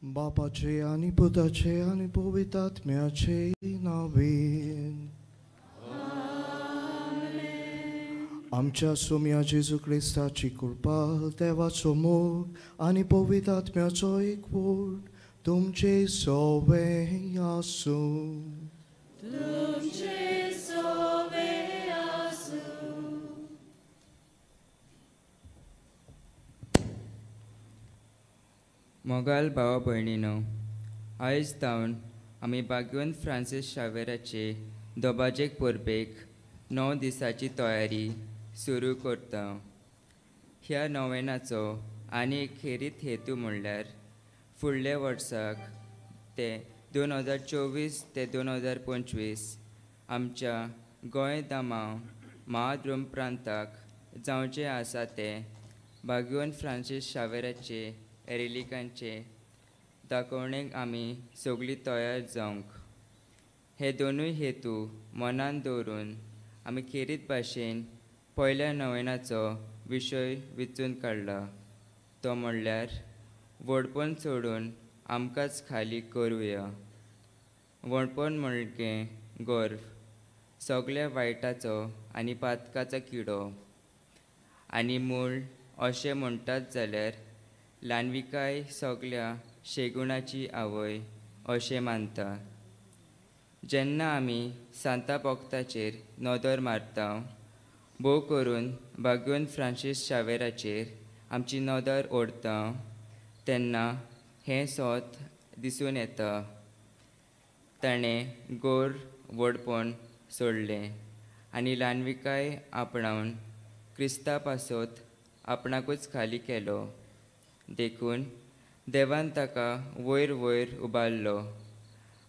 बापाचे आनी पुताचे आनी पवित्र आत्म्याचे नांवान. आमच्या सोम्या जेजू क्रिस्ताची कृपा, देवाचो मोग आनी पवित्र आत्म्याचो एकवट तुमचे सवे आसूं. तुमचे सवे आसूं. मोगाल भावा भयणीनो, आयज तावन आमी बागवंत फ्रांसीस शावेराचे दोबाजेक परबेक 9 दिसाची तयारी सुरू करता. ह्या नोवेनाचो आनी एक खेरीत हेतू म्हणल्यार फुडल्या वर्साक ते 2024 ते 2025 आमच्या गोंय दमाव महाद्रुम प्रांताक जावचें आसा ते बागवंत फ्रांसीस शावेराचे एरिलिकांचे दाखोवणेक आमी सगळीं तयार जावंक. हे दोनूय हेतू मनान दवरून आमी खेरीत भाशेन पयल्या नोवेनाचो विशय विचून काडला, तो म्हणल्यार व्हडपण सोडून आमकांच खाली करुया. व्हडपण म्हणगे गर्व, सगळ्या वायटाचो आनी पातकाचो किडो आनी मूळ अशें म्हणटात जाल्यार ल्हानविकाय सगळ्या शेगुणाची आवय अशें मानता. जेन्ना आमी सांता भक्ताचेर नदर मारता, भोव करून बागवंत फ्रांसीस शावेराचेर आमची नदर ओडता तेन्ना हें सोत दिसून येता. ताणें गोर व्हडपण सोडलें आनी ल्हानविकाय आपणावन क्रिस्ता पासत आपणाकूच खाली केलो. देखून देवान ताका वयर वयर उबारलो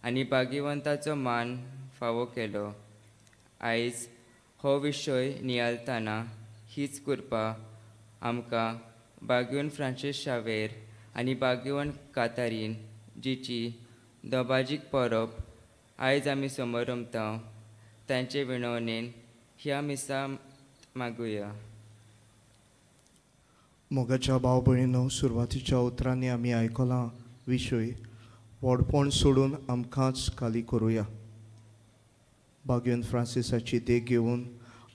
आनी भाग्यवंताचो मान फावो केलो. आयज हो विशय नियाळतना हीच कृपा आमकां बागवंत फ्रांसीस शावेर आनी बागवंत कातारीन जिची दोबाजीक परब आयज आमी समरंभता तांचे विनवणेन ह्या मिसा मागुया. मोगाच्या भाव भयणीनो, सुरवातीच्या उतरांनी आमी आयकलां विशय व्हडपण सोडून आमकांच खाली करुया. बागवंत फ्रांसिसाची देख घेवन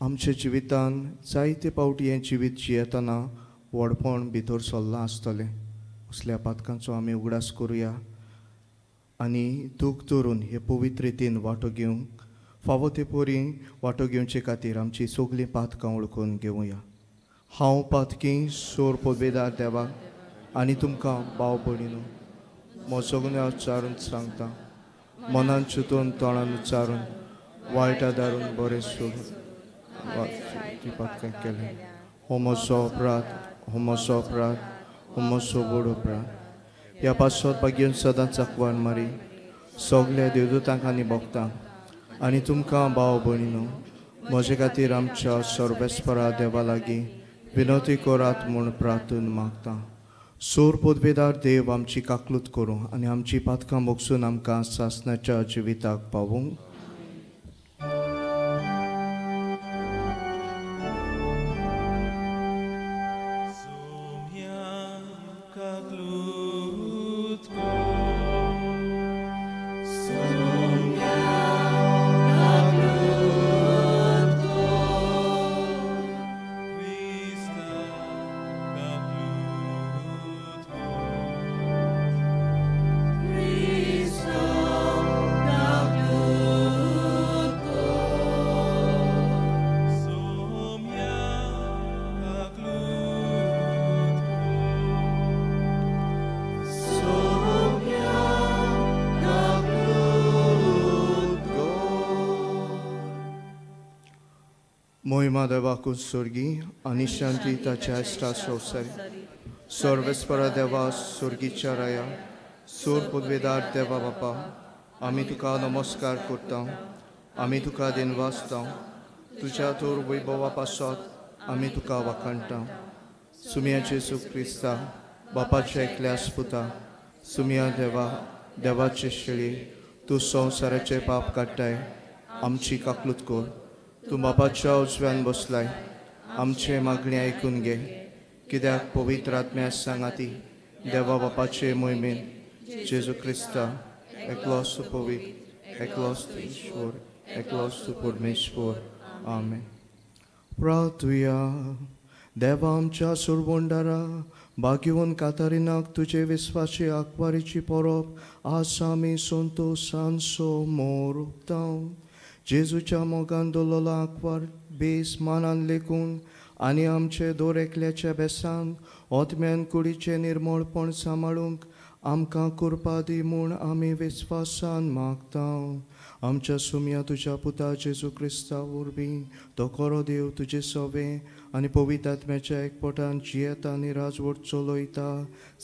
आमच्या जिवितान जायते पावटी हें जिवीत जियेतना व्हडपण भितर सरलां आसतलें. असल्या पातकांचो आमी उगडास करुया आनी दूख धरून हे पवित्र रितीन वांटो घेवंक फावो ते परी वांटो घेवचे खातीर आमची सगळीं पातकां वळखून घेवया. हांव पातकी सोर पदवेदार देवा आनी तुमकां भाव भयणीनो म्हजो गुन्यांव उच्चारून सांगता, मनान चिंतून तोंडान उच्चारून वायट आदारून बरें सोडून पातकां केलें. हो म्हजो अपराध, हो म्हजो अपराध, हो म्हजो व्हड अपराध. ह्या पासत भाग्यन सदांच चाकवान मारी सगल्या देवदूतांक आनी भक्तांक आनी तुमकां भाव भयणीनो म्हजे खातीर आमच्या सर्वेस्परा देवा लागीं विनवती करात म्हूण प्रार्थना मागता. सोर पदवेदार देव आमची काकलूत करूं आनी आमची पातकां मोगसून आमकां सासणाच्या जिविताक पावूंक. मोहिमा देवाकूच स्वर्गी आनी शांती ताच्या इश्टा संवसारी. सर्वेस्परा देवा स्वर्गीच्या राया, सोर पदवेदार देवा बापा, आमी तुका नमस्कार करता, आमी तुका दिनवासता. तुज्या थोर वैभवा पासत आमी तुका वाखाणटा. सुमिया जेजू क्रिस्ता बापाच्या एकल्या पुता, सुमिया देवा देवाचे शेळी, तूं संवसाराचे पाप काडटाय, आमची काकलूत कर. तूं बापाच्या उजव्यान बसलाय, आमचे मागणी आयकून घे. कित्याक पवित्र आत्म्या सांगाती देवा बापाचे मोहिमेन जेजू क्रिस्ता एकलोच तूं पवित्र, एकलोच तूं ईश्वर, एकलोच तूं परमेश्वर. आमेन. प्रार्थुया. देवा आमच्या सुरवंडारा, भाग्यवंत कातारिनाक तुजे विस्वासी आंकवारीची परब आज आमी संतोशान समोर उक्ताव. जेजूच्या मोगान दवरलेलो आंकवार बेस मानान लेखून आनी आमचे दर एकल्याच्या बेसान ओतम्यान कुडीचें निर्मळपण सांबाळूंक आमकां कृपा दी म्हूण आमी विस्वासान मागता. आमच्या सुमया तुज्या पुता जेजू क्रिस्ता वरवीं तो खरो देव तुजे सवे आनी पवित्र आत्म्याच्या एकपटान जियेता आनी राजवट चलयता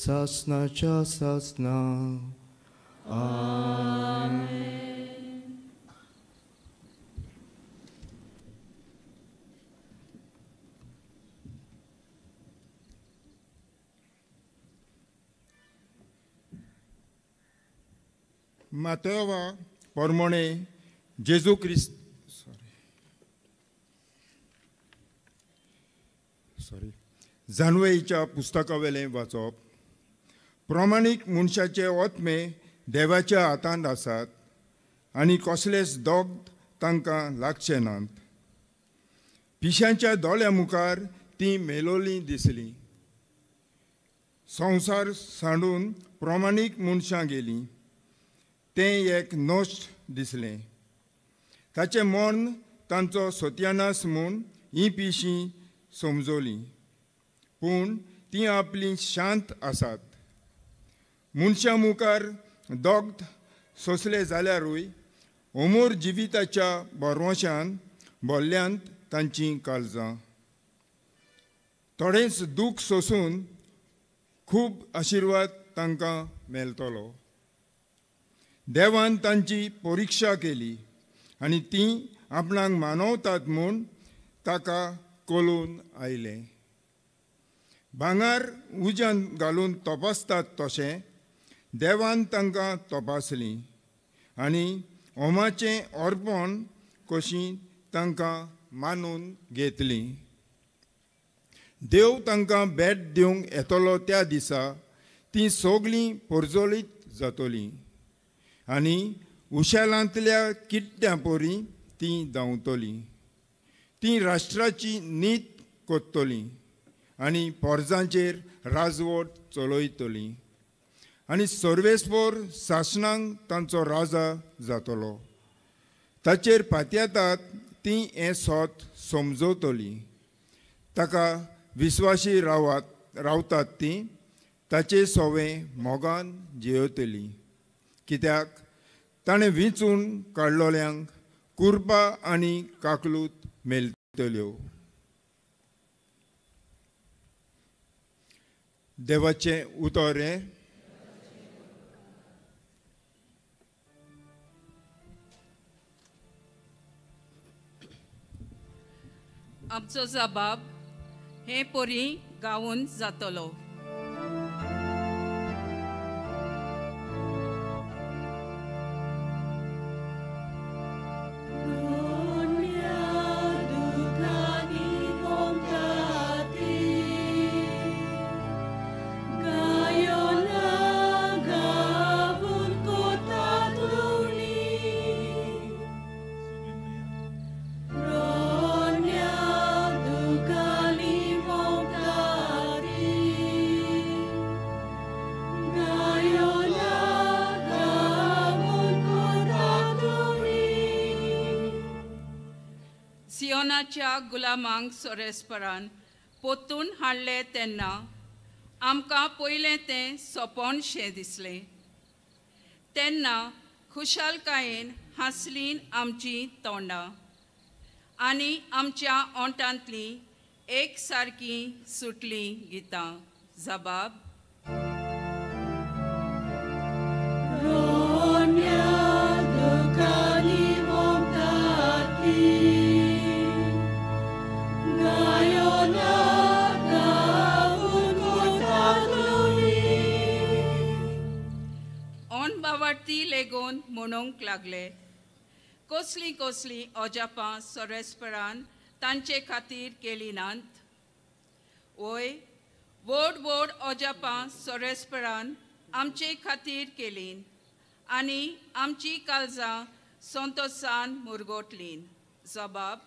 सासनाच्या सासना. आमेन. मातेवा परमणे जेजू क्रिस्त सॉरी जानवेच्या पुस्तकावेलें वाचप. प्रमाणीक मनशाचे ओतमे देवाच्या हातांत आसात आनी कसलेच दोग तांकां लागचे नात. पिशांच्या दोळ्या मुखार ती मेलोली दिसली. संवसार सांडून प्रमाणीक मनशां गेलीं. तें एक नश्ट दिसलें. ताचें मन तांचो सत्यानाश म्हूण हीं पिशीं समजलीं, पूण तीं आपलीं शांत आसात. मनशां मुखार दोग सोंसले जाल्यारूय अमोर जिविताच्या भरवंशान भरल्यांत तांचीं काळजां. थोडेंच दूख सोंसून खूब आशिर्वाद तांकां मेळटलो. देवान तांची परिक्षा केली आनी तीं आपणाक मानवतात म्हूण ताका कळून आयलें. भांगर उज्यान घालून तपासतात तशें देवान तांकां तपासलीं आनी होमाचें अर्पण कशी तांकां मानून घेतलीं. देव तांकां भेट दिवंक येतलो त्या दिसा तीं सगळीं परजळीत जातलीं आनी उशेलांतल्या किट्ट्यां परी तीं धांवतलीं. तीं राष्ट्राची नीत कोत्तलीं आनी पोरजांचेर राजवट चलयतलीं आनी सर्वेस्पोर सासणांक तांचो राजा जातलो. ताचेर पातयेतात तीं हें सोत समजतलीं. ताका विस्वाशी रावतात तीं ताचे सोवें मोगान जियेतलीं. कित्याक ताणें विंचून काडलोल्यांक कुर्पा आनी काकलूत मेळटल्यो. देवाचें उतर हें. आमचो जबाब हे परी गावून जातलो. सियोनाच्या गुलामांक सोरेस्परान पोतून हाडले तेन्ना आमकां पयलें तें सोंपणशें दिसलें. तेन्ना खुशालकायेन हांसलीं आमचीं तोंडां आनी आमच्या ओंठांतलीं एक सारकीं सुटलीं गितां. जबाब. ती लेगून म्हणूंक लागले, कसलीं कसलीं अजापां सोरेस्परान तांचे खातीर केली नात. वय व्हड व्हड अजापां सोरेस्परान आमचे खातीर केलीं आनी आमची काळजां संतोसान मुरगोटलीं. जबाब.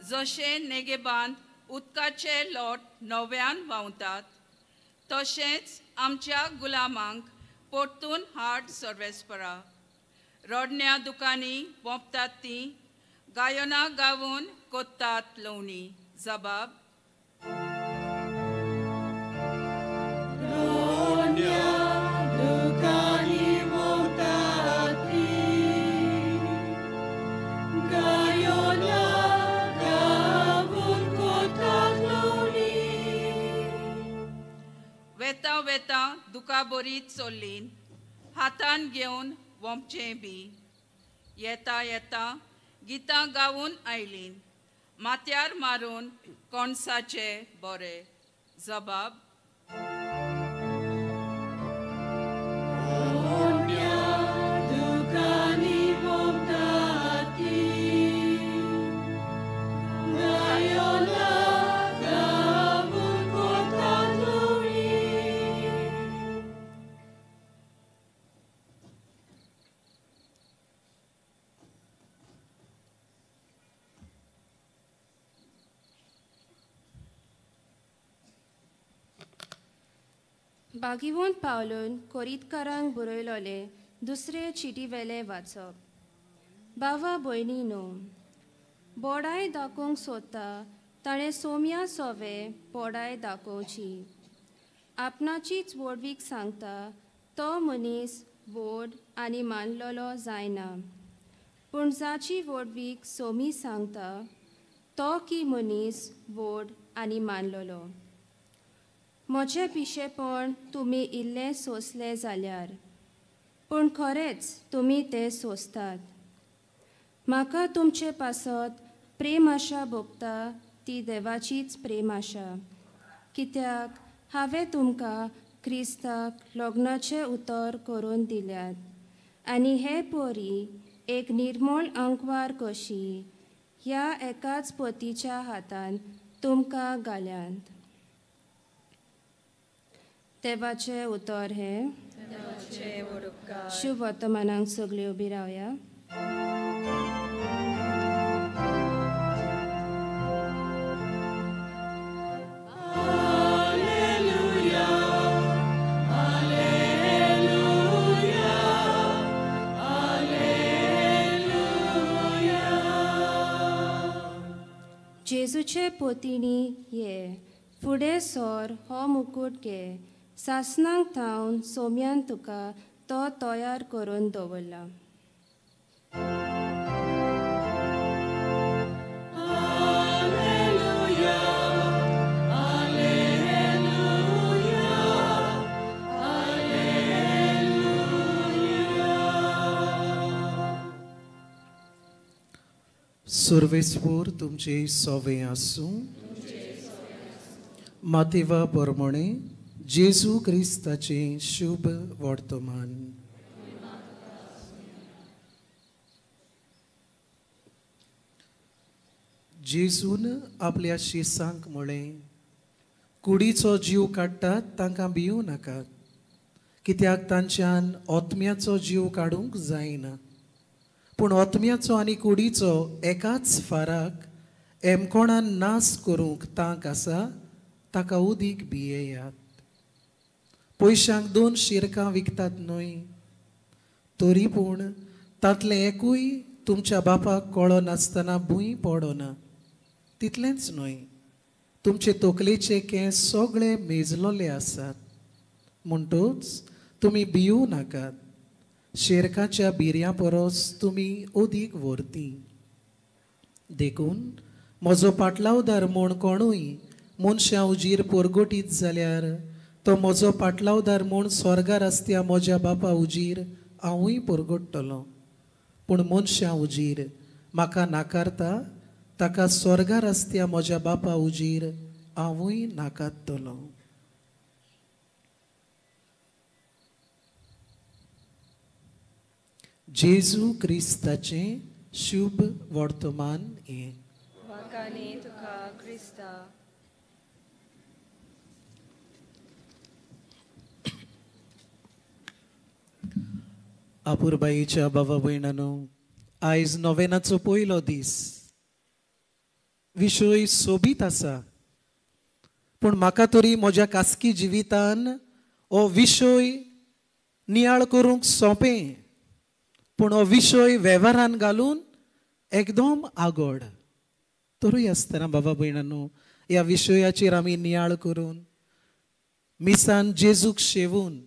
जशें नेगेबांत उदकाचे लोट नव्यान व्हांवतात तशेंच आमच्या गुलामांक परतून हाड सर्वेस्परा. रडण्या दुकांनी वोंपतात तीं गायनां गावून कोत्तात लवणी. जबाब. वेता वेता दुका बरी चोल्लीन हातान घेवन वोंपचें बी. येता येता गितां गावून आयलीं माथ्यार मारून कोणसाचे बोरे. जबाब. बागिवून पावलून कोरीतकारांक बरयलोले दुसरे चिटीवेले वाचप. बावा भयणी न्हू, बोडाय दाखोवंक सोदता ताणें सोम्या सोवे बोडाय दाखोवची. आपणाचीच व्हडवीक सांगता तो मनीस व्हड आनी मानलेलो जायना, पूण जाची व्हडवीक सोमी सांगता तो की मनीस व्हड आनी मानलेलो. म्हजें पिशेपण तुमी इल्लें सोंसलें जाल्यार, पूण खरेंच तुमी तें सोंसतात. म्हाका तुमचे पासत प्रेम आशा भोगता ती देवाचीच प्रेम आशा, कित्याक हांवें तुमकां क्रिस्ताक लग्नाचें उतर करून दिल्यात आनी हे परी एक निर्मळ आंकवार कशी ह्या एकाच पतीच्या हातान तुमकां घाल्यात. देवाचें उतर हें. शुभ वर्तमानाक सगळ्यो उबी रावया. जेजूचे पोतिणी ये फुडें सोर हो मुकूट घे, सासणाक थावन सोम्यान तुका तो तयार करून दवरला. सर्वेस्पोर तुमचे सोवे आसूं. मातेवा परमणे जेजू क्रिस्ताचें शुभ वर्तमान. जेजून आपल्या शिसांक म्हळें, कुडीचो जीव काडटात तांकां भिवूं नाकात, कित्याक तांच्यान आत्म्याचो जीव काडूंक जायना, पूण आत्म्याचो आनी कुडीचो एकाच फाराक एमकोणान नाश करूंक तांक आसा, ताका उदीक भियेयात. पयशांक 2 शिरकां विकतात न्हय, तरी पूण तांतलें एकूय तुमच्या बापाक कळो नासतना भूंय पडना. तितलेंच न्हय, तुमचे तकलेचे केंस सगळे मेजलोले आसात. म्हणटूच तुमी भिवूं नाकात, शेरकाच्या बिरयां परस तुमी अदीक व्हरती. देखून म्हजो पाटलावदार म्हूण कोणूय मनशां उजीर पोरगोटीत जाल्यार तो म्हजो पाटलावदार म्हूण स्वर्गार आसत्या म्हज्या बापा उजीर हांवूय पोरगोट्टलो. पूण मनशां उजीर म्हाका नाकारता ताका स्वर्गार आसत्या म्हज्या बापा उजीर हांवूय नाकारतलो. जेजू क्रिस्ताचें शुभ वर्तमान हें. वाकाने तुका क्रिस्ता. अपुरबाईच्या बाबा भयणानो, आयज नोवेनाचो पयलो दीस. विशय सोबीत आसा, पूण म्हाका तरी म्हज्या खासगी जिवितान हो विशय नियाळ करूंक सोंपें, पूण हो विशय वेव्हारान घालून एकदम आगोड. तरूय आसतना बाबा भयणानो, ह्या विशयाचेर आमी नियाळ करून मिसान जेजूक शेवून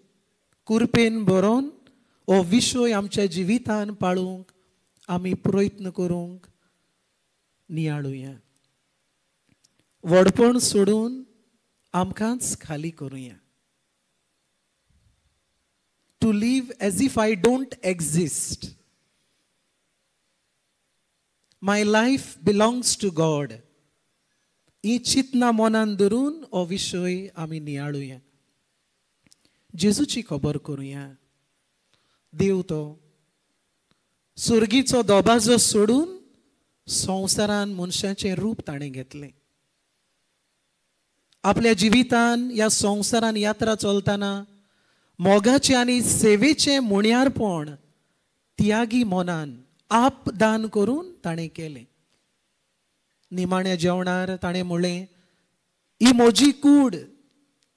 कुरपेन बरोवन हो विशय आमच्या जिवितान पाळूंक आमी प्रयत्न करूंक नियाळुया. व्हडपण सोडून आमकांच खाली करुया. To live as if I don't exist. My life belongs to God. ही चिंतना मनान धरून हो विशय आमी नियाळुया. जेजूची खबर करुया. देव तो सुर्गीचो दबाजो सोडून संवसारान मनशाचें रूप ताणें घेतलें. आपल्या जिवितान ह्या संवसारान यात्रा चलतना मोगाचें आनी सेवेचें मुण्यारपण त्यागी मनान आपदान करून ताणें केलें. निमाण्या जेवणार ताणें म्हणलें, ही म्हजी कूड,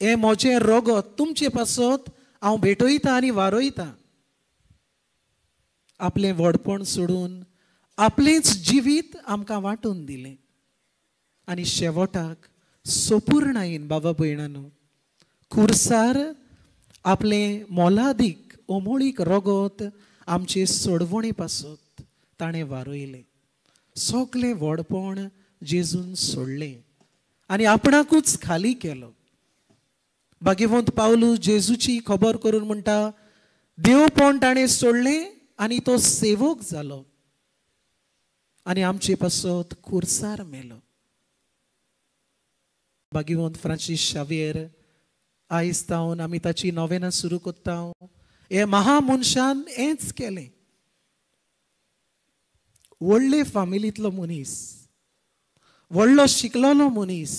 हें म्हजें रगत तुमचे पासत हांव भेटयतां आनी वारयतां. आपलें व्हडपण सोडून आपलेंच जिवीत आमकां वांटून दिलें. आनी शेवटाक सोपूर्णायेन बाबा भयणानो, खुर्सार आपलें मोलादीक ओमोळीक रगत आमचे सोडवणे पासत ताणें वारयलें. सगलें व्हडपण जेजून सोडलें आनी आपणाकूच खाली केलो. भाग्यवंत पावलू जेजूची खबर करून म्हणटा, देवपण ताणें सोडलें आनी तो सेवक जालो आनी आमचे पासत खुर्सार मेलो. भाग्यवंत फ्रांसीस शाव्येर, आयज तावन आमी ताची नोवेनां सुरू करता. हे महामनशान हेंच केलें. व्हडले फामिलींतलो मनीस, व्हडलो शिकलेलो मनीस,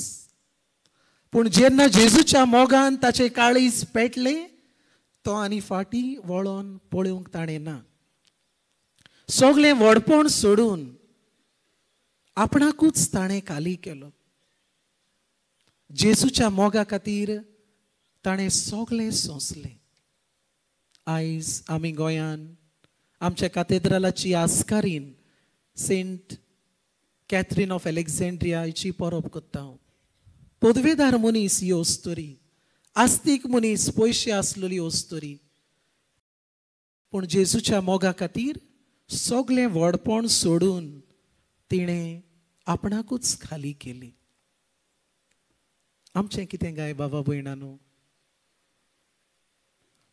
पूण जेन्ना जेजूच्या मोगान ताचें काळीज पेटलें तो आनी फाटीं वळोन पळोवंक ताणें ना. सगलें व्हडपण सोडून आपणाकूच ताणें खाली केलो. जेजूच्या मोगा खातीर ताणें सगलें सोंसलें. आयज आमी गोंयान आमच्या कातेद्रालाची आस्कारीन सेंट कॅथरीन ऑफ अलेक्झांड्रिया हिची परब करता. पदवेदार मनीस ही अस्तुरी, आस्तीक मनीस, पयशे आसलेली अस्तुरी, पूण जेजूच्या मोगा खातीर सगलें व्हडपण सोडून तिणें आपणाकूच खाली केली. आमचें कितें गाय बाबा भयणानो,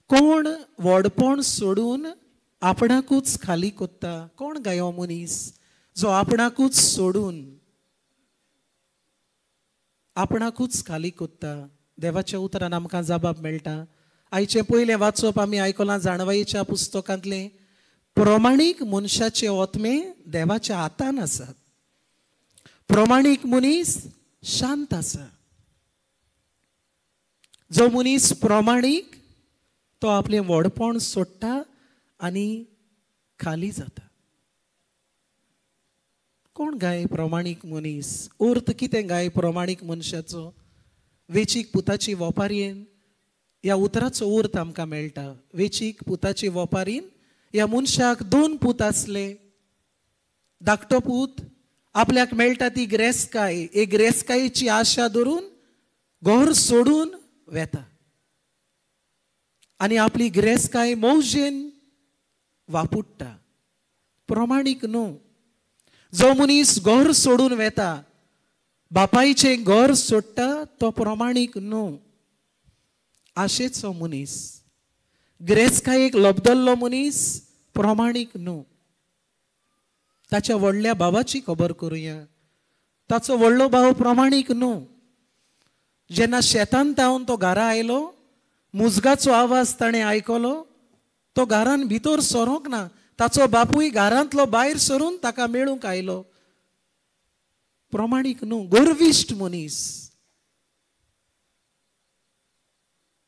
कोण व्हडपण सोडून आपणाकूच खाली कोत्ता? कोण गाय हो मनीस जो आपणाकूच सोडून आपणाकूच खाली कोत्ता? देवाच्या उतरान आमकां जबाब मेळटा. आयचें पयलें वाचप आमी आयकलां जाणवायेच्या पुस्तकांतलें. प्रमाणीक मनशाचे आत्मे देवाच्या हातान आसात. प्रमाणीक मनीस शांत आसा. जो मनीस प्रमाणीक तो आपलें व्हडपण सोडटा आनी खाली जाता. कोण गाय प्रमाणीक मनीस? अर्थ कितें गाय प्रमाणीक मनशाचो? वेचीक पुताची वपारीन ह्या उतराचो अर्थ आमकां मेळटा. वेचीक पुताची वपारीन ह्या मनशाक दोन पूत आसले. धाकटो पूत आपल्याक मेळटा ती ग्रेसकाय, एक ग्रेसकायेची आशा धरून घर सोडून वेता आनी आपली ग्रेसकाय मौजेन वापुडटा. प्रमाणीक न्हू. जो मनीस घर सोडून वेता, बापायचें घर सोडटा, तो प्रमाणीक न्हू. आशेचो मनीस, ग्रेसकायेक लबदल्लो मनीस प्रमाणीक न्हू. ताच्या व्हडल्या भावाची खबर करुया. ताचो व्हडलो भाव प्रमाणीक न्हू. जेन्ना शेतान तावन तो घरा आयलो, मुजगाचो आवाज ताणें आयकलो, तो घरान भितर सरोंक ना, ताचो बापूय घरांतलो भायर सरून ताका मेळूंक आयलो. प्रमाणीक न्हू, गर्विश्ट मनीस.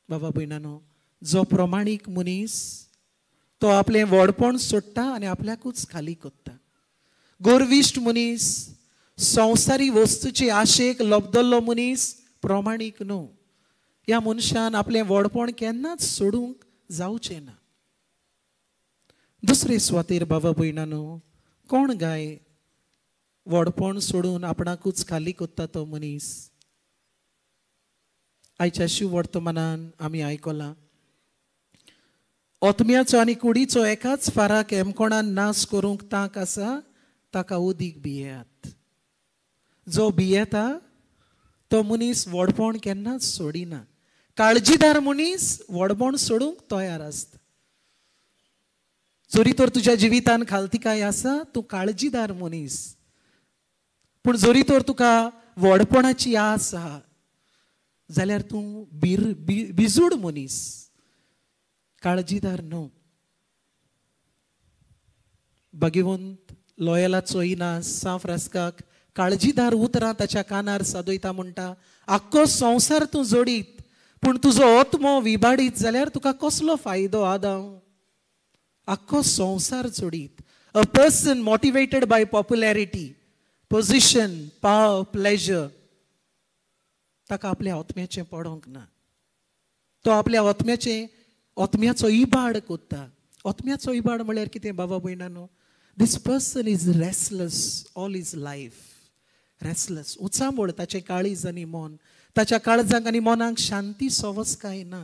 बाबा भयणानो, जो प्रमाणीक मनीस तो आपलें व्हडपण सोडटा आनी आपल्याकूच खाली कोत्ता. गर्विश्ट मनीस, संवसारी वस्तूची आशेक लब्दल्लो मनीस प्रमाणीक न्हू. ह्या मनशान आपलें व्हडपण केन्नाच सोडूंक जावचें ना. दुसरे सुवातेर बाबा भयणानो, कोण गाय व्हडपण सोडून आपणाकूच खाली कोत्ता तो मनीस? आयच्या शिववर्तमानान आमी आयकलां, ओतम्याचो आनी कुडीचो एकाच फाराक एमकोणान नाश करूंक तांक आसा ताका उदीक भियेयात. जो भियेता तो मनीस व्हडपण केन्नाच सोडिना. काळजीदार मनीस व्हडपण सोडूंक तयार आसता. जरी तर तुज्या जिवितान खालतिकाय आसा, तूं काळजीदार मनीस, पूण जरी तर तुका व्हडपणाची आस आहा जाल्यार तूं बिजूड मनीस, काळजीदार न्हू. भाग्यवंत लॉयलाचो इनास सां फ्रांसिस्काक काळजीदार उतरां ताच्या कानार सादयता, म्हणटा आख्खो संवसार तूं जोडीत पूण तुजो आत्मो विबाडीत जाल्यार तुका कसलो फायदो आदाव? आख्खो संवसार जोडीत. A person motivated by popularity, position, power, pleasure, ताका आपल्या आत्म्याचें पडोंक ना. तो आपल्या आत्म्याचो इबाड कोत्ता. आत्म्याचो इबाड म्हळ्यार कितें बाबा भयणानो? This person is restless all his life. Restless, उचांबळ ताचें काळीज आनी मन. ताच्या काळजाक आनी मनाक शांती सवसकाय ना.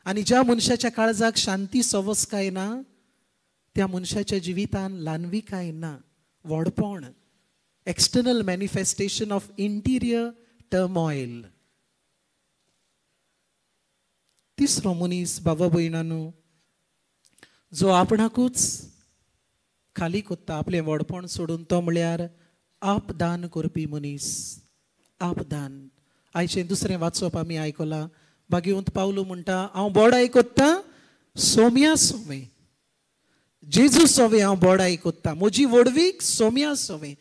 आनी ज्या मनशाच्या काळजाक शांती सवसकाय ना त्या मनशाच्या जिवितान ल्हानविकाय ना, व्हडपण, external manifestation of interior turmoil. तिसरो मनीस बाबा भयणानो, जो आपणाकूच खाली कोत्ता आपलें व्हडपण सोडून, तो म्हळ्यार आपदान करपी मनीस. आपदान. आयचें दुसरें वाचप आमी आयकलां. भाग्यवंत पावलू म्हणटा, हांव बोडाय कोत्ता सोम्या सोवें, जेजू सोवें हांव बोडाय कोत्ता, म्हजी व्हडवीक सोम्या सोवें,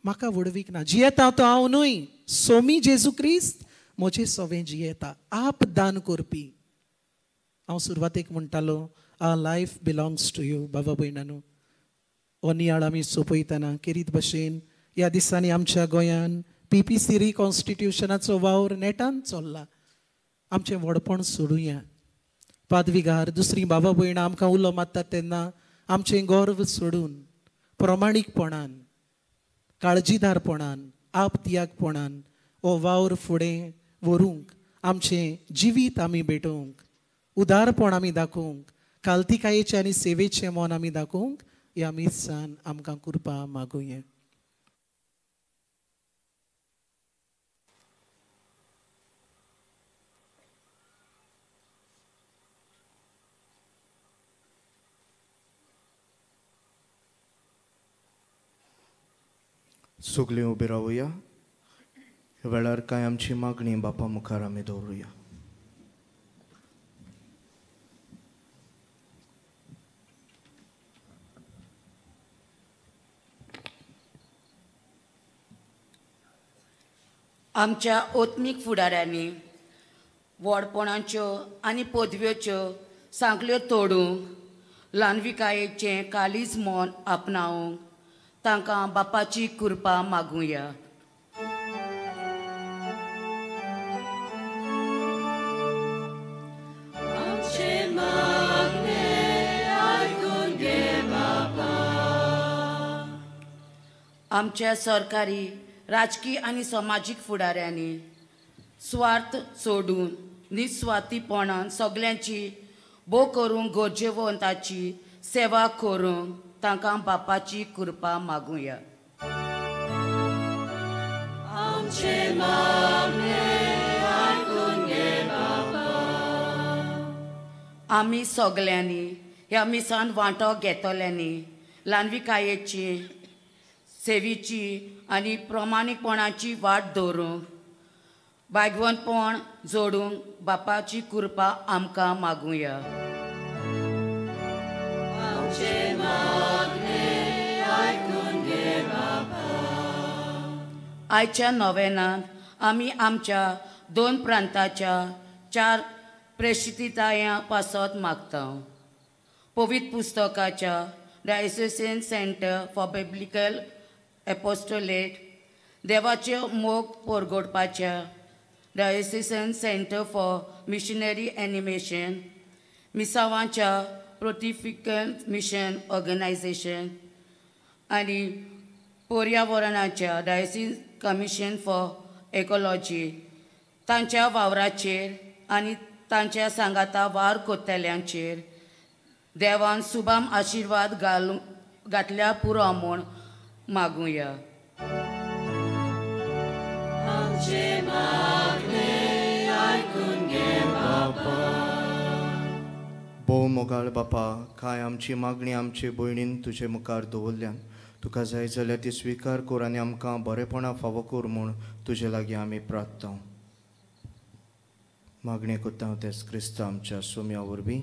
म्हाका व्हडवीक ना, जियेता तो हांव न्हय, सोमी जेजू क्रिस्त म्हजे सोवें जियेता. आपदान करपी. हांव सुरवातेक म्हणटालो, our life belongs to you. बाबा भयणानो, हो नियाळ आमी सोंपयतना केरीत भशेन ह्या दिसांनी आमच्या गोंयान पीपीसी रिकॉन्स्टिट्युशनाचो वावर नेटान चल्ला. आमचें व्हडपण सोडुया. पादविगार दुसरी बाबा भयणां आमकां उलो मारतात तेन्ना आमचें गर्व सोडून प्रमाणीकपणान, काळजीदारपणान, आपत्यागपणान हो वावर फुडें व्हरूंक, आमचें जिवीत आमी भेटोवंक, उदारपण आमी दाखोवंक, कालतिकायेचें आनी सेवेचें मन आमी दाखोवंक ह्या मिसान आमकां कृपा मागुया. सगळीं उबी रावया. वेळार कांय आमची मागणी बापा मुखार आमी दवरुया. आमच्या आत्मीक फुडाऱ्यांनी व्हडपणाच्यो आनी पदव्योच्यो सांखळ्यो तोडूंक, ल्हानविकायेचें काळीज मन आपणावंक तांकां बापाची कृपा मागुया. आमच्या सरकारी, राजकीय आनी समाजीक फुडाऱ्यांनी स्वार्थ सोडून निस्वार्थीपणान सगल्यांची भोव करूंक गरजेवंताची सेवा करूंक तांकां बापाची कृपा मागुया. आमी सगल्यांनी ह्या मिसान वांटो घेतल्यांनी ल्हानविकायेची, सेवेची आनी प्रमाणीकपणाची वाट दवरूंक, भाग्यवंतपण जोडूंक बापाची कृपा आमकां मागुया. आयच्या नोवेनांत आमी आमच्या 2 प्रांताच्या 4 प्रेषितायां पासत मागता. पवित्र पुस्तकाच्या diocesan centre for biblical apostolate, देवाचे मोग परगोडपाच्या diocesan centre for missionary animation, मिसावांच्या प्रोटिफिकल mission organisation आनी पर्यावरणाच्या डायोसिस कमिशन फॉर एकॉलॉजी तांच्या वावराचेर आनी तांच्या सांगाता वावर करतल्यांचेर देवान सुबाम आशिर्वाद घातल्या पुरो म्हूण मागुया. आमचे मागणे आयकून घे बापा. भोव मोगाळ बापा, कांय आमची मागणी आमचे भयणीन तुजे मुखार दवरल्यान तुका जाय जाल्यार ती स्विकार कर आनी आमकां बरेपणां फावो कर म्हूण तुजे लागीं आमी प्रार्थता. मागणें करता तेच क्रिस्ता आमच्या सोम्या वरवीं.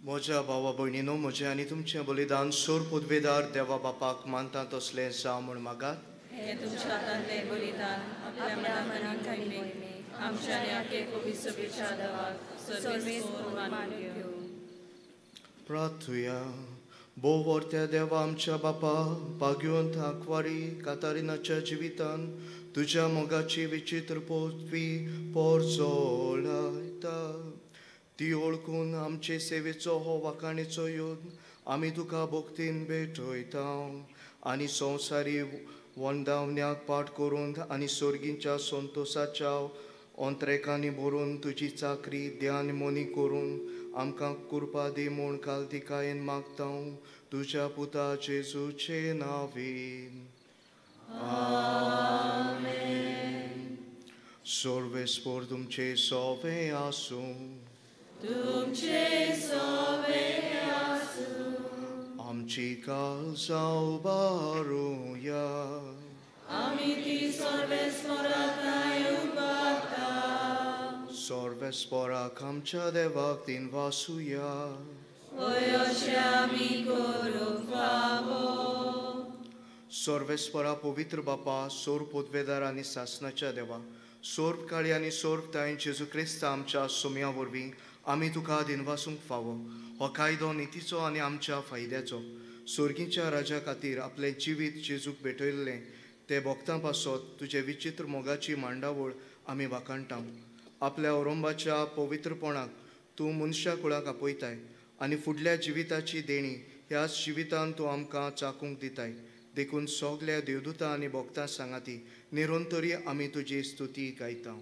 म्हज्या भावा भयणीनो, म्हजें आनी तुमचें बलिदान सोर पदवेदार देवा बापाक मानता तसलें जावं म्हूण मागात. हें तुमच्या हातांतलें बलिदान आपल्या मनाक मोहिमे आमच्या आनी आखे कोविसभेच्या देवाक सर्वेस्पोर मानून घेवं. प्रार्थुया. भोव वर्त्या देवा आमच्या बापा, भाग्यवंत आंकवारी कातारिनाच्या जिवितान तुज्या मोगाची विचित्र पोचवी पोरजोळायता ती ओळखून आमचे सेवेचो हो वाखाणेचो योद आमी तुका भक्तीन भेटयता आनी संवसारी वंदावण्याक पाठ करून आनी सोर्गींच्या संतोसाच्या अंत्रेकांनी भरून तुजी चाकरी ध्यान मोनी करून आमकां कृपा दी म्हूण कालतिकायेन मागता तुज्या पुता जेजूचे नांवेन. आमेन. सर्वेस्पोर तुमचे सोवे आसूं. तुमचे सोवे आसूं. आमची काळजां उबारुया. आमी ती सर्वेस्पोराक उबारता. सर्वेस्पोराक आमच्या देवाक दिनवासुया. वय अशें आमी करूंक फावो. सर्वेस्पोरा पवित्र बापा, सोर पदवेदार आनी सासनाच्या देवा, सोर्प काळी आनी सोर्प ताईन जेजू क्रिस्त आमच्या सोम्या वरवीं आमी तुका दिनवासूंक फावो. हो कायदो नितीचो आनी आमच्या फायद्याचो. सोर्गीच्या राजा खातीर आपलें जिवीत जेजूक भेटयल्लें ते भक्तां पासत तुजे विचित्र मोगाची मांडावळ आमी वाखाणटा. आपल्या ओरंबाच्या पवित्रपणाक तूं मनशा कुळाक आपयताय आनी फुडल्या जिविताची देणी ह्याच जिवितान तूं आमकां चाकूंक दिताय. देखून सगल्या देवदूतां आनी भक्तां सांगाती निरंतरी आमी तुजी स्तुती गायता.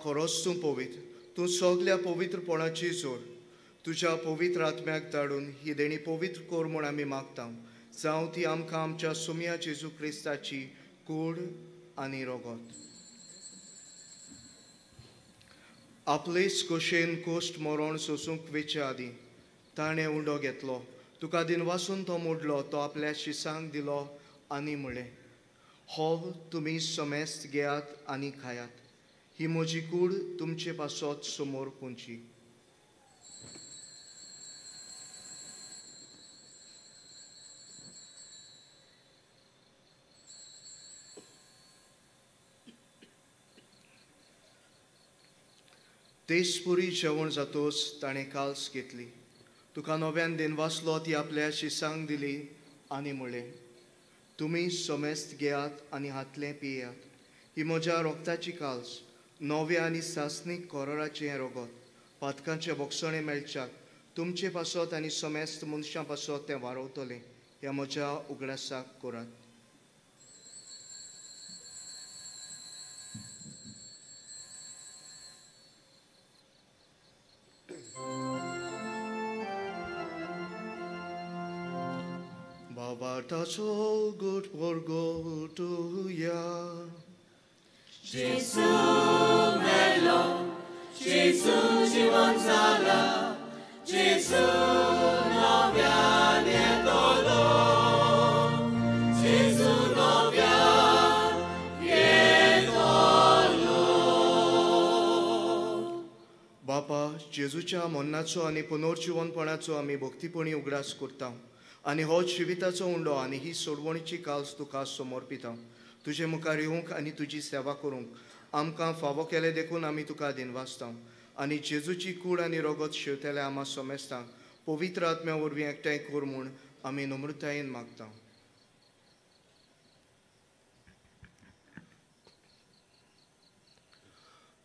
खरोच तूं पवित्र, तूं सगल्या पवित्रपणाची जोड. तुज्या पवित्र आत्म्याक धाडून ही देणी पवित्र कर म्हूण आमी मागता. जावं ती आमकां आमच्या सुमया जेजू क्रिस्ताची कूड आनी रगत. आपलेच कशेन कोश्ट मरण सोसूंक वेचे आदीं ताणें उंडो घेतलो, तुका दिनवासून तो मोडलो, तो आपल्या शिसांक दिलो आनी म्हळें, हो तुमी समेस्त घेयात आनी खायात, ही म्हजी कूड तुमचे पासत समोर पुंची. तेजपुरी जेवण जातोच ताणें काल्स घेतली, तुका नव्यान दिनवासलो, ती आपल्या शिसांक दिली आनी म्हळें, तुमी समेस्त घेयात आनी हातलें पियात, ही म्हज्या रोगताची काल्स, नव्या आनी सासणीक कोरोराचें हें रगत, पातकांचें बोगसणें मेळच्याक तुमचे पासत आनी समेस्त मनशां पासत तें वारोवतलें. ह्या म्हज्या उगडासाक करात. बाबाटाचो good परगटुया. Gesù mello, Gesù jivan zala, Gesù novia nietolo, Gesù novia nietolo. बापा, जेजूच्या मरणाचो आनी पुनर्जिवनपणाचो आमी भक्तीपणी उगडास करता आनी हो जिविताचो उंडो आनी ही सोडवणीची काल्स तुका समर्पिता. तुजे मुखार येवंक आनी तुजी सेवा करूंक आमकां फावो केलें देखून आमी तुका दिनवासता. आनी जेजूची कूड आनी रगत शेवतेल्या आमा समेस्तांक पवित्र आत्म्या वरवीं एकठांय कर म्हूण आमी नम्रतायेन मागता.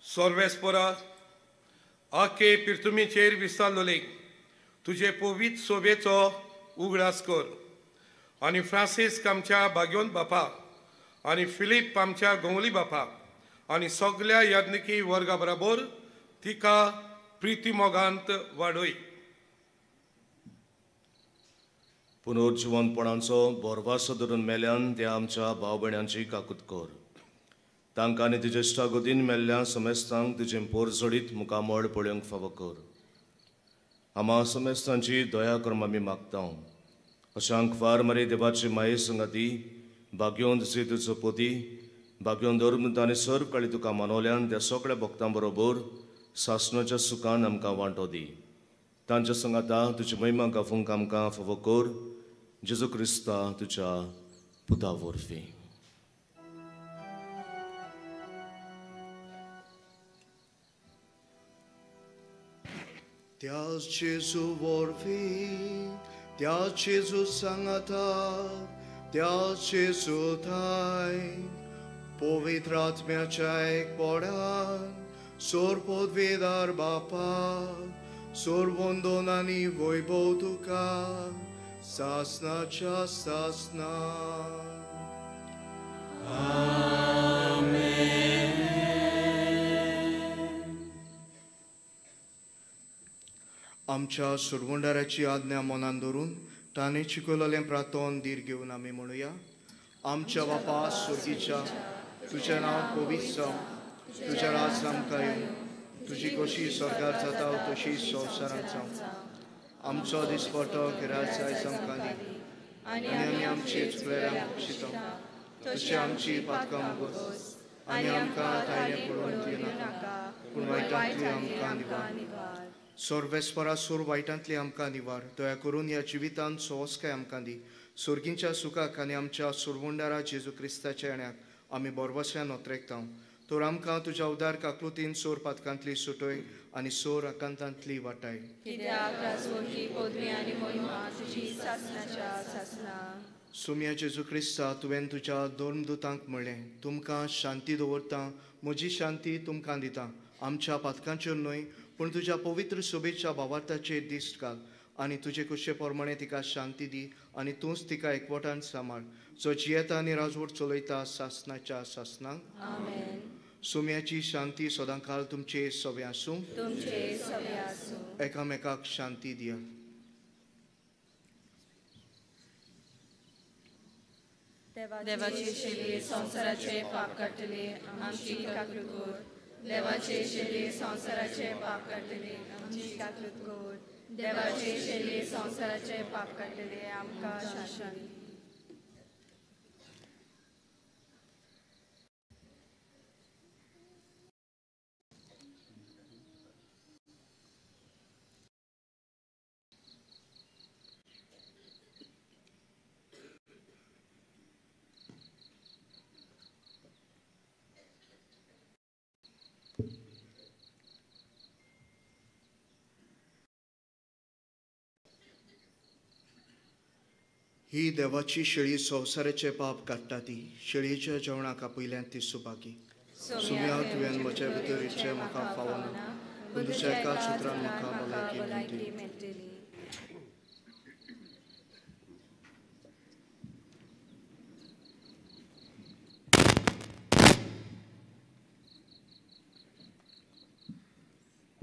सर्वेस्परा, आखे पिर्थुमीचेर विस्तारलोले तुजे पवित्र सोबेचो उगडास कर आनी फ्रांसिस्क आमच्या भाग्योन बापा आनी फिलीप आमच्या गोंवली बापा आनी सगल्या याज्ञिकी वर्गा बराबर तिका प्रितीमोगांत वाडय. पुनर्जिवनपणाचो भरवासो धरून मेल्यान त्या आमच्या भाव भयणांची काकूत कर. तांकां आनी तुजे इश्टागतीन मेल्ल्या समेस्तांक तुजें पोर जोडीत मुखामळ पळोवंक फावो कर. आमा समेस्तांची दया करून आमी मागता. अशांक फार मारी देवाची माये संगाती भाग्योन तुजो पोती भाग्योन धर्म आनी सर्व काळी तुका मनोल्यान त्या सगळ्या भक्तां बरोबर सासणाच्या सुखान आमकां वांटो दी. तांच्या संगाता तुजी महिमा गाफूंक आमकां फावो कर. जेजू क्रिस्ता तुज्या पुता वरवीं. त्याच जेजू वरवीं, त्याच जेजू सांगाता, त्याच जेजू थाय पवित्र आत्म्याच्या एकपणान सोरपदवेदार बापा सोरवंदन आनी वैभव तुका सासनाच्या सासना. आमच्या सुरवंडाराची आज्ञा मनान धरून ताणें शिकयलेलें प्रार्थन धीर घेवन आमी म्हणुया. आमच्या बापा स्वर्गीच्या, तुजें नांव पवित्र जावं, तुजें राज आमकां येवं, तुजी कशी स्वर्गार जाता तशी संवसारांत जावं. आमचो दिसपटो गिराज आयज आमकां दी आनी आमी आमचे चुकलेल्यांक शिता तशी आमची पातकां मुगोस आनी आमकां तायले पळोवन दिनाका, पूण वायटांतली आमकां निवार. सर्वेस्परा सूर वायटांतली आमकां निवार. दया करून ह्या जिवितांत सोवस्काय आमकां दी. सोर्गींच्या सुखाक आनी आमच्या सुरवुंडारा जेजू क्रिस्ताच्या येण्याक आमी बोरवस्यान ओतरेकता. तर आमकां तुज्या उदार काकलुतीन सोर पातकांतली सुटय आनी सोर आकांतांतली वाटाय. सोम्या जेजू क्रिस्ता, तुवें तुज्या धर्मदुतांक म्हणलें, तुमकां शांती दवरता, म्हजी शांती तुमकां दिता. आमच्या पातकांचेर न्हय पूण तुज्या पवित्र सोबेच्या भावार्थाचेर दिश्ट घाल आनी तुजे कुशे प्रमाणे तिका शांती दी आनी तूंच तिका एकवटान सांबाळ, जो जियेता आनी राजवट चलयता सासनाच्या सासनाक. सोम्याची शांती सदांकाल तुमचे सवे आसूं. एकामेकाक शांती दिया. देवाची शेली संवसाराचे पाप काडटली आमची काकूत कर. देवाचे शेली संवसाराचे पाप काडटली आमची काकूत कर. देवाचे शेली संवसाराचे पाप काडटले आमकां शांती. ही देवाची शेळी संवसाराचे पाप काडटा ती शेळयेच्या जेवणाक आपयल्यान ती सुभागी. सुम्या तुवें म्हज्या भितर इच्छे म्हाका फावना, पूण तुज्या एका सुत्रान म्हाका भलायकी मेळटली.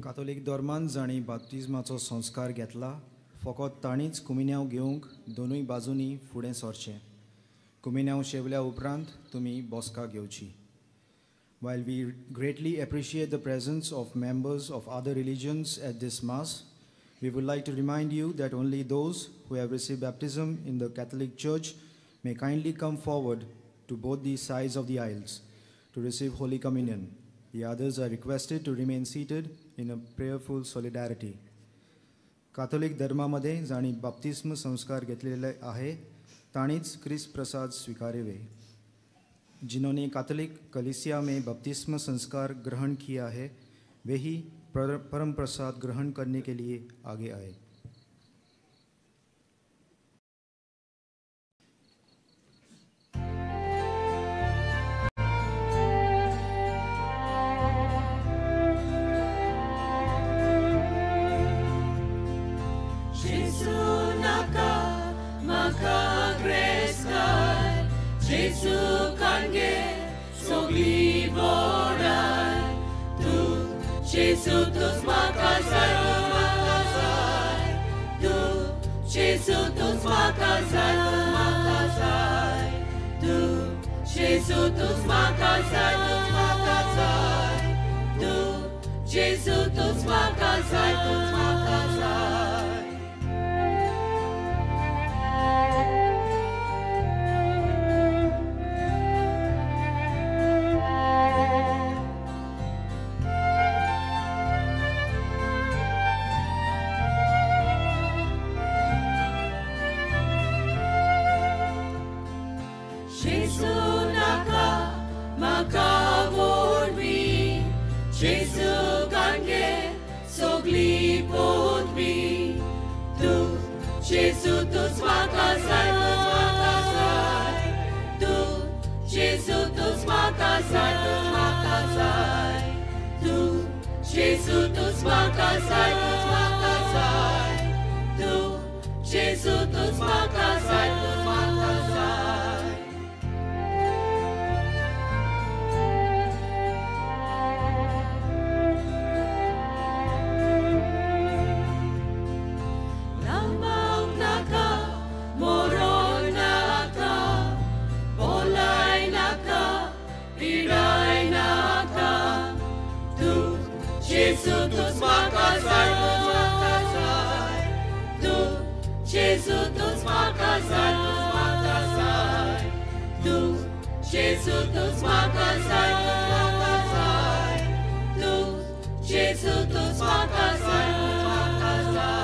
कातोलीक धर्मान जांणी बाप्तिज्माचो संस्कार घेतला फकत तांणीच कुमिन्यांव घेवंक दोनूय बाजूंनी फुडें सरचें. कुमिन्यांव शेवल्या उपरांत तुमी बसका घेवची. While we greatly appreciate the presence of members of other religions at this mass, we would like to remind you that only those who have received baptism in the Catholic Church may kindly come forward to both the sides of the aisles to receive Holy Communion. The others are requested to remain seated in a prayerful solidarity. Catholic धर्मामध्ये जांणी बाप्तिस्म संस्कार घेतलेले आहे तांणीच क्रिस्त प्रसाद स्वीकारावे. जिन्होंने Catholic कलीसिया में बपतिस्मा संस्कार ग्रहण किया है वे ही परम प्रसाद ग्रहण करने के लिए आगे आए. Gesù tu smacasai, tu smacasai, tu Gesù tu smacasai, tu smacasai, tu Gesù tu smacasai, tu smacasai, tu Gesù tu smacasai, tu smacasai. Gesù tu smacasai, tu smacasai, tu Gesù tu smacasai, tu smacasai, tu Gesù tu smacasai, tu smacasai, tu Gesù tu smacasai, tu smacasai. जेजू तूंच म्हाका जाय, तूंच म्हाका जाय. तूं जेजू तूंच म्हाका जाय, तूंच म्हाका जाय. तूं जेजू तूंच म्हाका जाय, तूंच म्हाका जाय.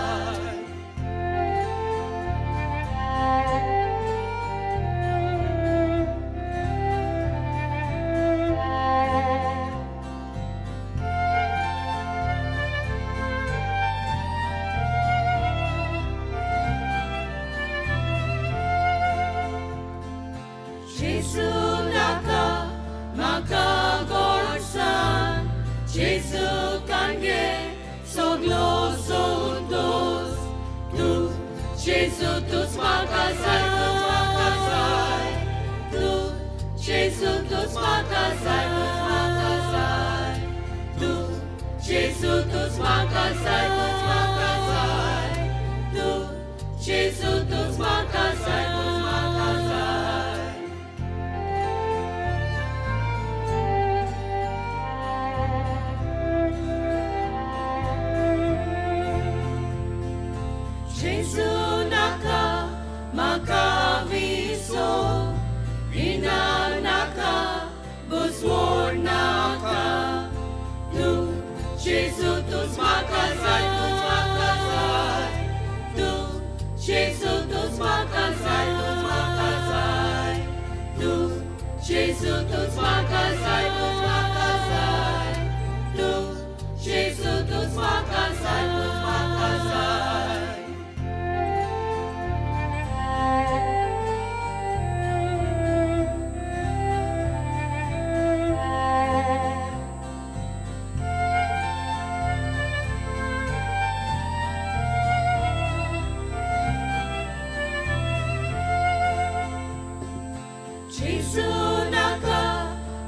जेजू नाका म्हाका गोडसान, जेजू कांगे सगलो संतोस. तूं जेजू तूंच म्हाका जाय, तूंच म्हाका जाय. तूं जेजू तूंच म्हाका जाय, तूंच म्हाका जाय. तूं जेजू तूंच म्हाका जाय, तूंच म्हाका जाय. तूं जेजू तूंच म्हाका जाय, तूंच म्हाका जाय. जेजू नाका म्हाका विसो, इनाम नाका बुजवण नाका. तूं जेजू तूंच म्हाका जाय, तूंच म्हाका जाय. तूं जेजू तूंच म्हाका जाय, तूंच म्हाका जाय. तूं जेजू तूंच म्हाका जाय, तूंच म्हाका जाय. तूं जेजू तूंच म्हाका जाय, तूंच म्हाका जाय. जेजू नाका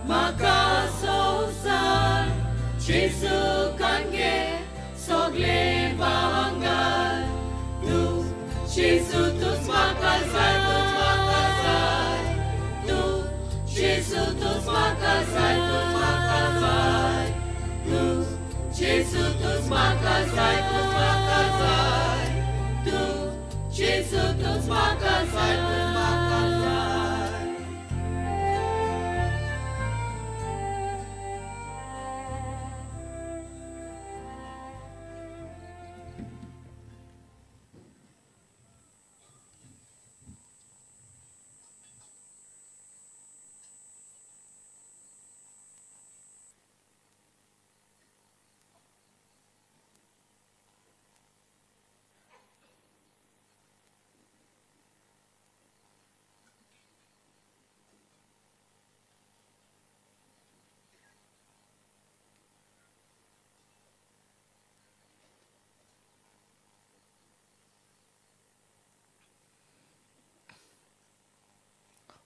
म्हाका संवसार, जेजू कांगे सगले भांगर. तूं जेजू तूंच म्हाका जाय, तूंच म्हाका जाय. तूं जेजू तूंच म्हाका जाय, तूंच म्हाका जाय. तूं जेजू तूंच म्हाका जाय, तूंच म्हाका जाय. तूं जेजू तूंच म्हाका जाय, तूंच म्हाका जाय.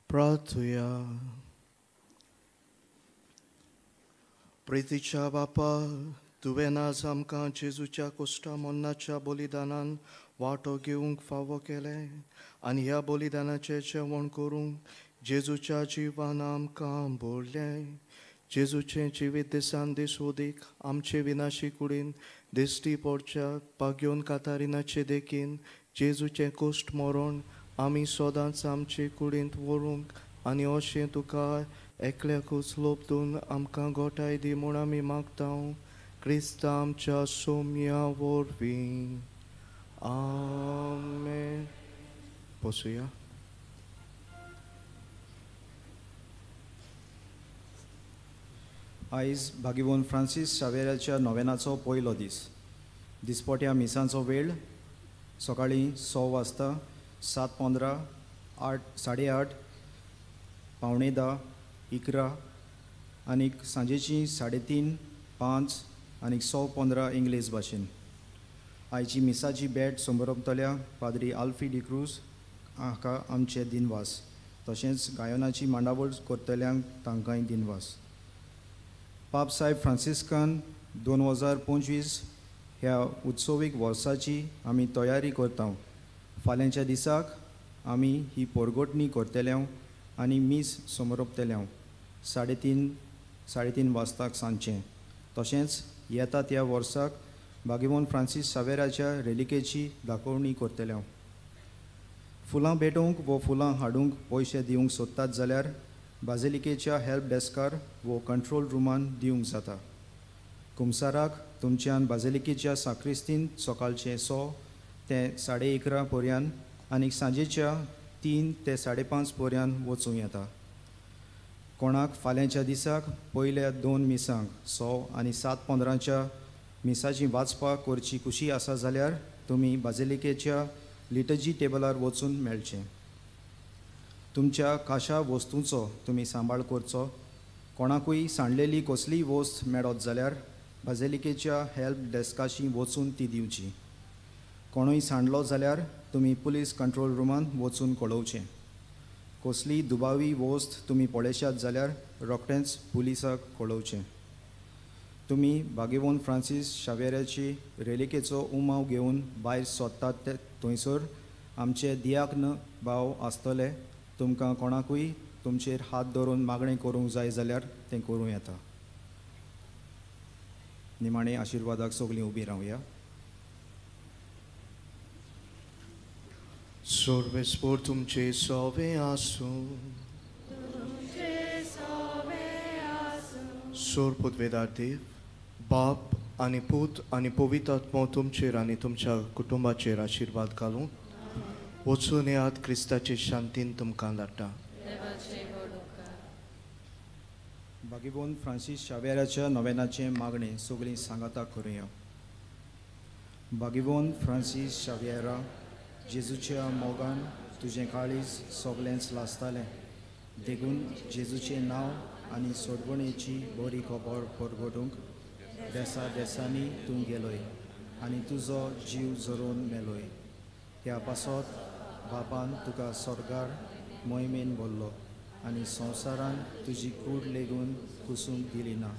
प्रार्थुया. प्रितीच्या बापा, तुवें आज आमकां जेजूच्या कोश्टा मरणाच्या बलिदानान वांटो घेवंक फावो केलें आनी ह्या बलिदानाचें जेवण करूंक जेजूच्या जिवान आमकां भरलें. जेजूचें जिवीत दिसान दीस ओदीक आमचे विनाशी कुडीन दिश्टी पडच्या पागयोन कातारिनाचे देखीन जेजूचें कोश्ट मरण आमी सदांच आमचे कुडींत व्हरूंक आनी अशें तुका एकल्याकूच लोपतून आमकां गोठाय दी म्हूण आमी मागता क्रिस्ता आमच्या सोम्या वरवीं. आमेन. बसुया. आयज भागीवन फ्रांसीस शावेराच्या नोवेनाचो पयलो दीस. दिसपट्या मिसांचो वेळ सकाळीं 6 वाजता, 7:15, 8, 8:30, 9:45, 11 आनीक सांजेची 3:30, 5 आनीक 1:15 इंग्लीश भाशेन. आयची मिसाची भेट समरपतल्या पाद्री आल्फी डिक्रूज हाका आमचे दिनवास, तशेंच गायनाची मांडावळ करतल्यांक तांकांय दिनवास. पाप साहेब फ्रांसिस्कान 2025 ह्या उत्सवीक वर्साची आमी तयारी करता. फाल्यांच्या दिसाक आमी ही पोरगोटणी करतले आनी मीस समरोपतले 3:30 वाजताक सांजचें. तशेंच येता त्या वर्साक भागीवन फ्रांसीस सावेराच्या रेलिकेची दाखोवणी करतले. फुलां भेटोवंक वो फुलां हाडूंक पयशे दिवंक सोदतात जाल्यार बाजिलिकेच्या हेल्प डेस्कार वो कंट्रोल रुमान दिवंक जाता. कुमसाराक तुमच्यान बाजिलिकेच्या साक्रिस्तीन सकाळचें 6 ते 11:30 पर्यंत आनी सांजेच्या 3 ते 5:30 पर्यंत वचूं येता. कोणाक फाल्यांच्या दिसाक पयल्या 2 मिसांक 6 आनी 7:15 मिसाची वाचपाक करची खुशी आसा जाल्यार तुमी बाजिलिकेच्या लिटर्जी टेबलार वचून मेळचें. तुमच्या खाशा वस्तूंचो तुमी सांबाळ करचो. कोणाकूय सांडलेली कसलीय वस्त मेळत जाल्यार बाजिलिकेच्या हेल्प डेस्काशी वचून ती दिवची. कोणूय सांडलो जाल्यार तुमी पुलीस कंट्रोल रुमान वचून कळोवचें. कसली दुबावी वस्त तुमी पळयशात जाल्यार रोखडेंच पुलिसाक कळोवचें. तुमी बागेवन फ्रांसीस शावेराची रेलिकेचो उमाव घेवन भायर सोदतात ते थंयसर आमचे दियाक्न भाव आसतले. तुमकां कोणाकूय तुमचेर हात धरून मागणें करूंक जाय जाल्यार तें करूं येता. निमाणें आशिर्वादाक सगळीं उबीं रावया. सर्वेस्पोर तुमचे सोवे आसूं. सोर पुतवेदार देव बाप आनी पूत आनी पवित्र आत्मो तुमचेर आनी तुमच्या कुटुंबाचेर आशिर्वाद घालूं. वचून येयात, क्रिस्ताचे शांतीन तुमकां धाडटा. बागेवन फ्रांसीस शावेराच्या नोवेनाचें मागणें सगळीं सांगाता करुया. बागेवन फ्रांसीस शावेरा, जेजूच्या मोगान तुजें काळीज सगळेंच लासतालें, देखून जेजूचें नांव आनी सोडवणेची बरी खबर परगटूंक देसा देसांनी तूं गेलोय आनी तुजो जीव झरोवन मेलोय. ह्या पासत बापान तुका स्वर्गार मोहिमेन भरलो आनी संवसारान तुजी कूड लेगून कुसूंक दिली ना.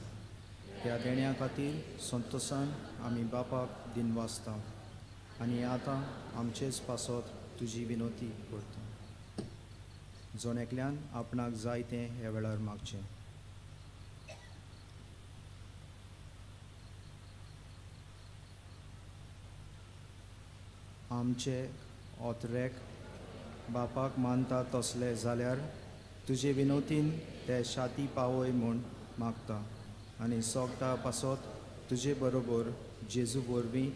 ह्या देण्या खातीर संतोसान आमी बापाक दिनवासता आनी आतां आमचेच पासत तुजी विनोती करता. जण एकल्यान आपणाक जाय तें ह्या वेळार मागचें. आमचे ओतरेक बापाक मानता तसले जाल्यार तुजे विनोतीन ते शाती पावय म्हूण मागता आनी सोगटा पासत तुजे बरोबर जेजू वरवीं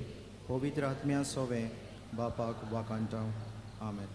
पवित्र आत्म्या सोवें बापाक वाखाणटा. आमेन.